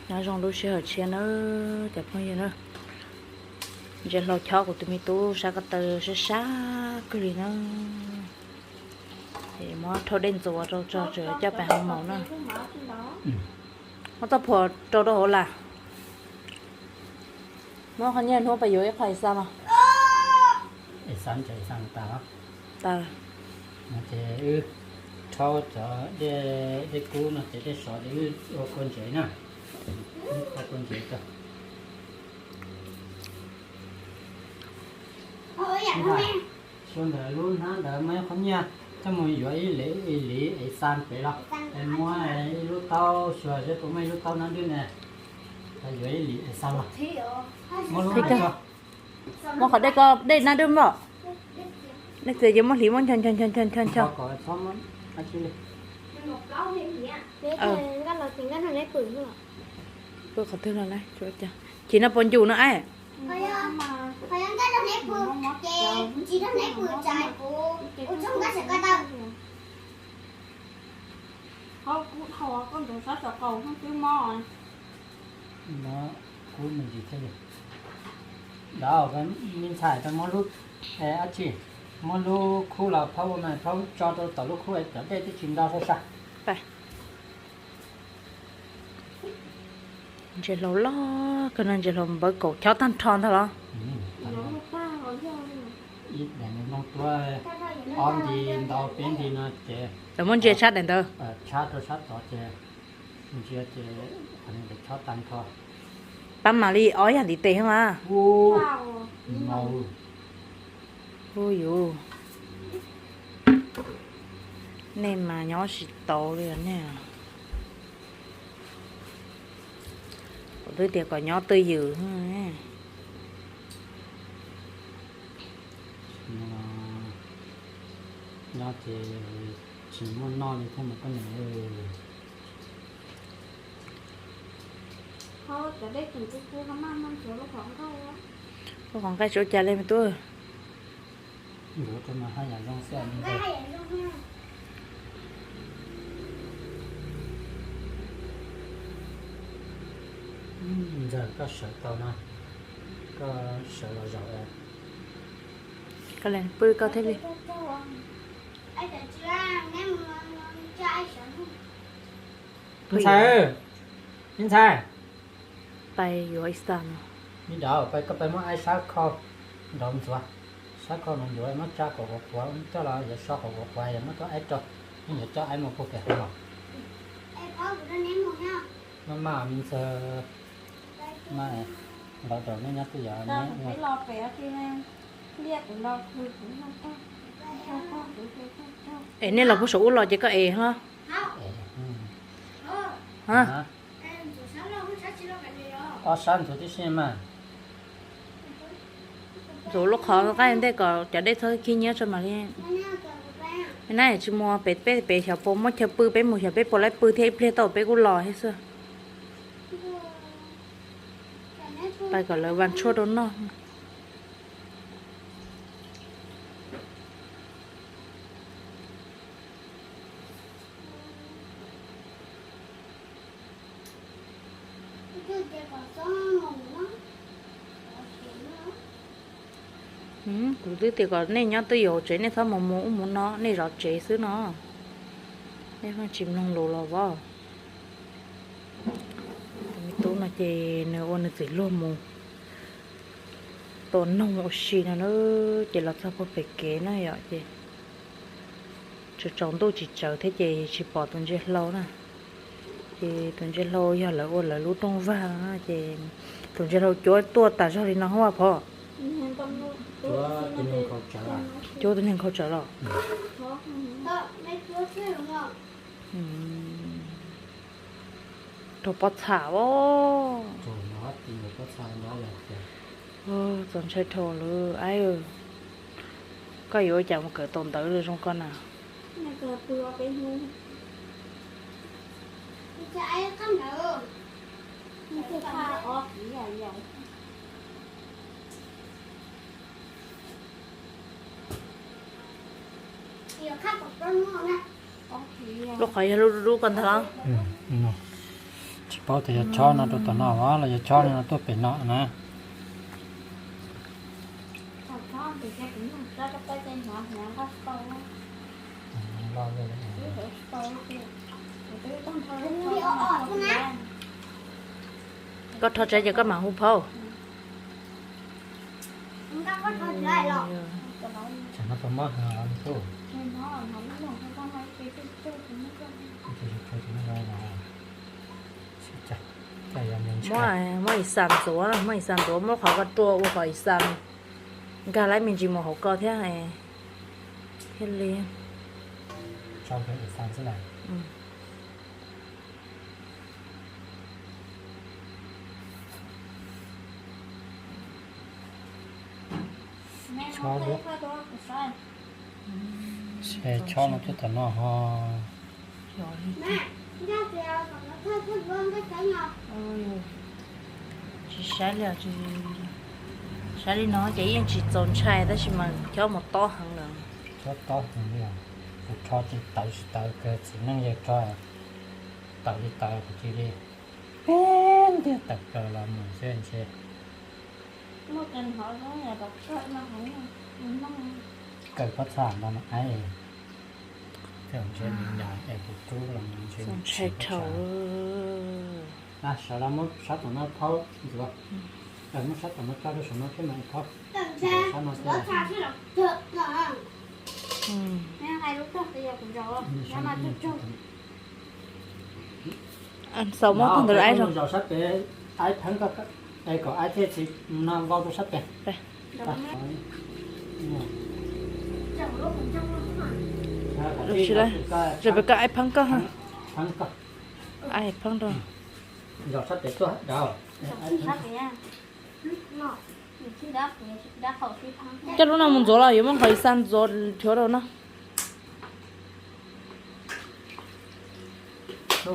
Nyob zoo lub sij hawm tshiab nawb cov phooj ywg na. Ntsia hlo chob kuv tus me tub sab ko taw sab sab kawg li na. Es muab rhaub dej ntxuav rau tso, tseem coj pais hoo maum na. Muab txoj phuam rau rau hauv las. Muab qhov nyiaj hnub pais yuav ib qho xa mas. Es xa ntsev xa tas los? Tas. No ces wb rhaub cov dej kub no ces dej sov ces wb ua kua ntsev na. Wb rhaub kua ntsev rau. Xyoo ntawd lub hnab ntawd muaj ib qho nyiaj coj mus yuav ib hlis ib hlis es xa pem los, es muab ib lub taub xyuas seb puas muaj ib lub taub nab dwb ne, yuav ib hlis es xa los. Muab lub ntawd tso. Muab qhov dej ko, dej nab dwb npog. Dej txias ces muab hliv muab ncho ncho ncho ncho ncho. Pw qhov twg los na, chim no puas ncu no ab? Kub me ntsis thiab li. Dab, me ntxhais, muab lub, dab tsi, muab lub khub los phauj ua mas phauj tso rau tom lub khub es cov dej twb tsis nto sab sab. Ntses hlau loj kawg no, ntses hlau npawv kaum chob tag nrho ntag los? Ib daim no tuab ob nti ntau peb nti no ces lawv muab ntsia tshab daim ntawd, tshab rau sab tod ces ntsia ces chob tag nrho. Pab mam li ob yam ntiv tes mas. Hu yuv, nej mas nyob tsis tau li nej. Kuv twb tias kom nyob twj ywm. Nyob ces tsis muaj noj li thiab mas koj niam. Lub qhov nqaij tsis ua cas li me tub. Yuav rau mas haj yam zoo xwb. Ntxawg, koj sawv tau no, koj sawv los zaum. Koj pw koj thiaj li. Me ntxhais, me ntxhais. Pais yuav ib xab no. Me dab, koj pais muab aib sab khau nrov ntxuav, sab khau nrov ntxuav muab tsa kom quav quav coj los yuav so kom quav quav yog muab cov aib rau, yeej yuav coj aib mus puag pem hauv los. Maj maj me ntxhais, mas los rau nej nyob twj ywm. Es nej los puag saum ub los ces koj es hlo. Ob sab ntxuav tib si mas. Ntxuav lub qhov nqaij ntej kom cov dej txhob khib nyiab tso mam li. Nab tsis muaj pem, peb pem xyov puas muaj chaw pw, peb mus xyov peb puas laib pw thiab, ib pliag tau peb kuj los thiab xwb. Pais kom lawv vas tshuaj rau noj. Kuv twb tias kom nej nyob twj ywm hauv tsev, nej txhob mus mus ub mus no, nej zov tsev xwb no. Nej tsis mloog lus los vov. Tus me tub no ces nws ua nws txiv hluas mus tua noog ua si no na, ces los txog puag pem kev na yom, ces tsaus tsaus ntuj tsis tsawv thiab ces tsis pom tus ntses hlau na. Ces tus ntses hlau yog lawv ua lawv lub rooj vag no na, ces tus ntses hlau cuab tuaj tas zog li no hos Phom. Cuab tus niag nkhaus tsawv los? Raug pob txha os. Txaus ntshai dhau lawm aib. Koj yuav ua cas mus kawm tau ntawv zoo koj na. Lub qhov yog lub dub dub ko ntag los? Tsis paub tias yog tshob no rau tom no los yog tshob no tuaj pem no na. Koj rho tsev ces koj mam hu phauj. Muab ib xas ntxuav, muab ib xas ntxuav, muab qhov ko rua ua kom ib xas nkag lawm me ntsis mus hauv ko thiab, thiaj li. Tshob no tuaj tom no ho. Tsis saib li, saib li no ces yeej tsis txaus ntshai tab sis mas chob mus tob heev lawm. Chob tob heev li, kuv rho tsis tawv tsis tawv kawg, txiv neej yawg rho tawv li tawv kuv cia li peb ntiag tawm plaws los mus xwb ntshe. Kawm pob txha ntau no aib, ntshe nyob es kuv rub los ntshe tsis tau. Sawv daws muab sab tom no phaub ntxuav, muab sab tom no tso rau saum no thiab mas phaub sab no xwb. Xaus muab tag ntawd aib zaum sab pem, aib pheeb, kom aib thiaj tsis no vau rau sab pem. Zaum pem koj aib pheeb koj, aib pheeb rau. Coj lub no mus ntxuav los yuav muab qhov ib xas ntxuav nrhiav rau no. Coj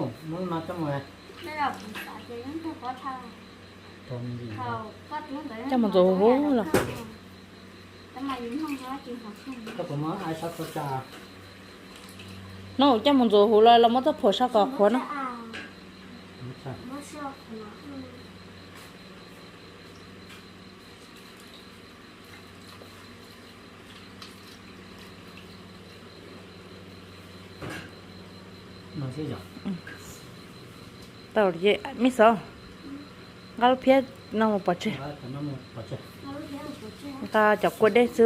mus ntxuav huv los. No coj mus ntxuav huv los los muab txoj phuam sau kom qhuav no. Tau, me xov, nqa lub phiab no mus pov tseg. Nqa cov kua dej xwb.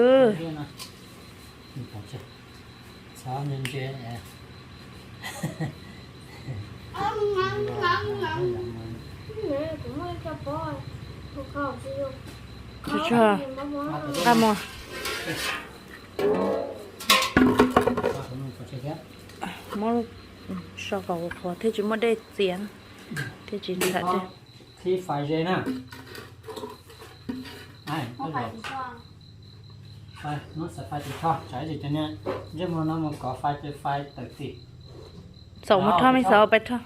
Nqa mus. Muab sau kom qhuav thiaj tsis muaj dej txias, thiaj tsis ntxham dej. Txaus muab rho me xov pais rho.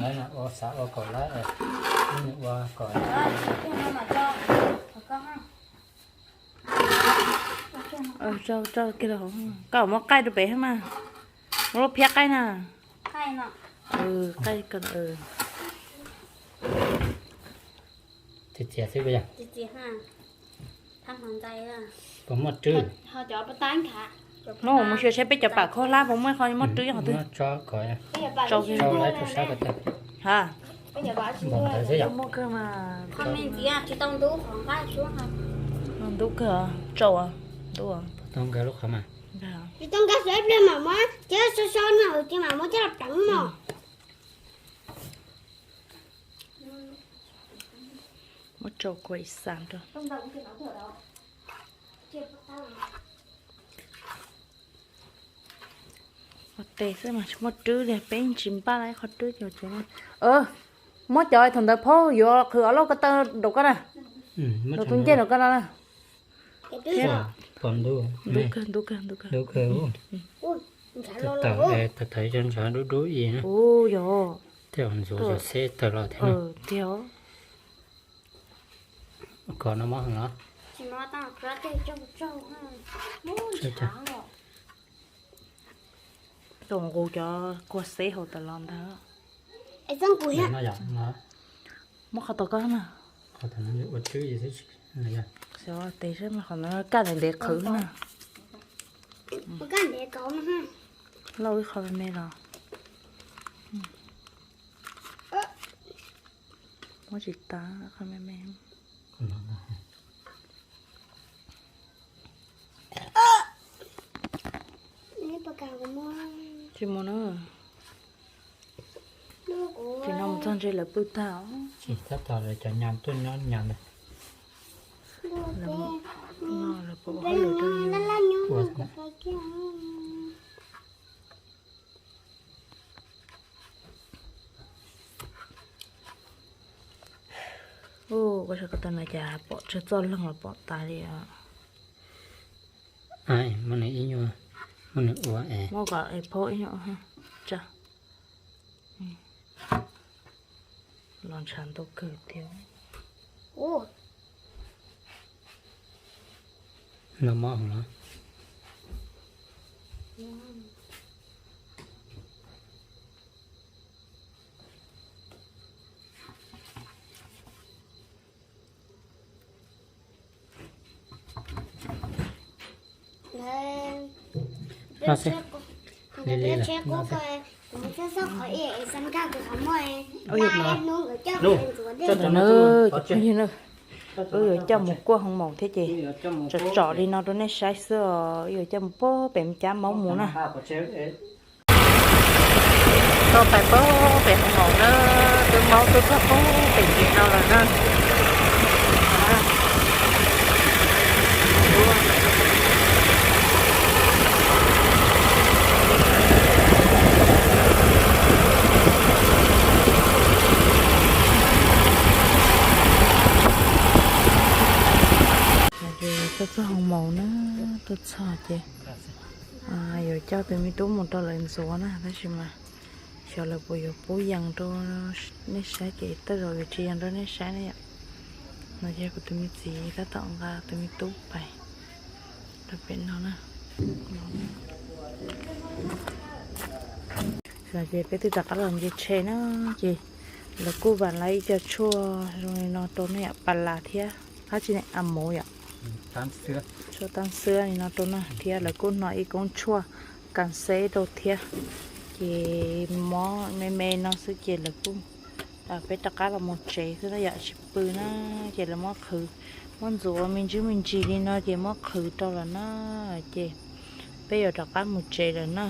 Lawv ua xav ua kom lawv, ua kom Koj muab qaij rau pem thiab mas. Muab lub phiab qaij na. Qaij. Txias txias xwb puas yog? Puas muaj rwb? Muab mus xyuas seb peb cov pam khaub hlab puas muaj qhov muaj rwb qhov twg. Tso kom, tso rau sab ko taw. Ha. Npaum ntawd xwb yom. Muaj kawg mas. Ntub kawg, tsau ntub. Tau nkag lub qhov mas. Tsis tau nkag, xav ib pliag mam muab coj so so no ces mam muab coj los pleev no. Muab tsau kua ib xas rau. Ua tes xwb mas tsis muaj rwb li, peb tsis npaj ib qho rwb ces. Muab cov thaum ntawd phaub yuav qhwv ob lub ko taw rau koj na. Rau tus ncej rau koj no na. Ntub kawg, ntub kawg, ntub kawg. Tawv, tawv cov ntshav dub dub i na. Ub yog. Tej ntxuav cov xeb tawg los thiab. Tiag. Kov no mob heev los? Tus nqus cov kua xeb hauv tas los ntag. Muab qhov tod koj na. Tes qhov no kaj ntev ntev qhwv na. Lauj, ib qho me me los. Muab tsis tas qho me me. Tsis mus na. Tsis no mus txog ntshe lawv pw tag. Tsis tab tom lawv cov nyas tuaj nyob nyas ntag. Ua, koj saib koj tau na cas pom tsawg txoj leeg los pom tas li os. Muab nws ib nyuag, muab nws ua es. Muab kom es phob ib nyuag tsa. Los ntshav ntau kawg thiab. No mob heev los? Li li lawm. Wb yuav coj mus kuaj hoo maum thiab ces tsom tsom li no rau nej saib xwb os, wb yuav coj mus puag pem cab maub mus na. Tuaj pais puag pem hoo maum na, twb maub twb txog puag pem ntsis no lawm na. Ces tuaj txog hoo maum na, tuaj txog ces yuav coj tus me tub mus rau lawv ntxuav na, tab sis mas xyov lawv puas yuav pub yees rau nej saib ces tej zaum yuav tsis yees rau nej saib na yom. No ces kuv tus me txiv tab tom nqa tus me tub pais rau pem no na. Ces peb twb rov qab los nce tsheb na, ces lawv kuj vam lawv ib co tshuaj zoo li no rau nej yom, pas las thiab, dab tsi ne, a mov yom. Tshuaj tab xwb li no rau na thiab lawv kuj hno ib koob tshuaj kas xeb rau thiab. Ces mob me me no xwb ces lawv kuj, peb rov qab los mus tsev xwb na yom, tsis pw na. Ces lawv muab qhwv, muab ntxuav me ntsis me ntsis li no ces muab qhwv rau lawm na. Ces peb yuav rov qab mus tsev lawm na.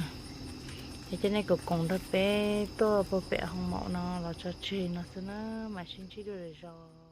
Es coj nej koom koom nrog peb tuaj puag pem hoo maum no los tso tseg no xwb na, mam sib ntsib dua lwm zaus.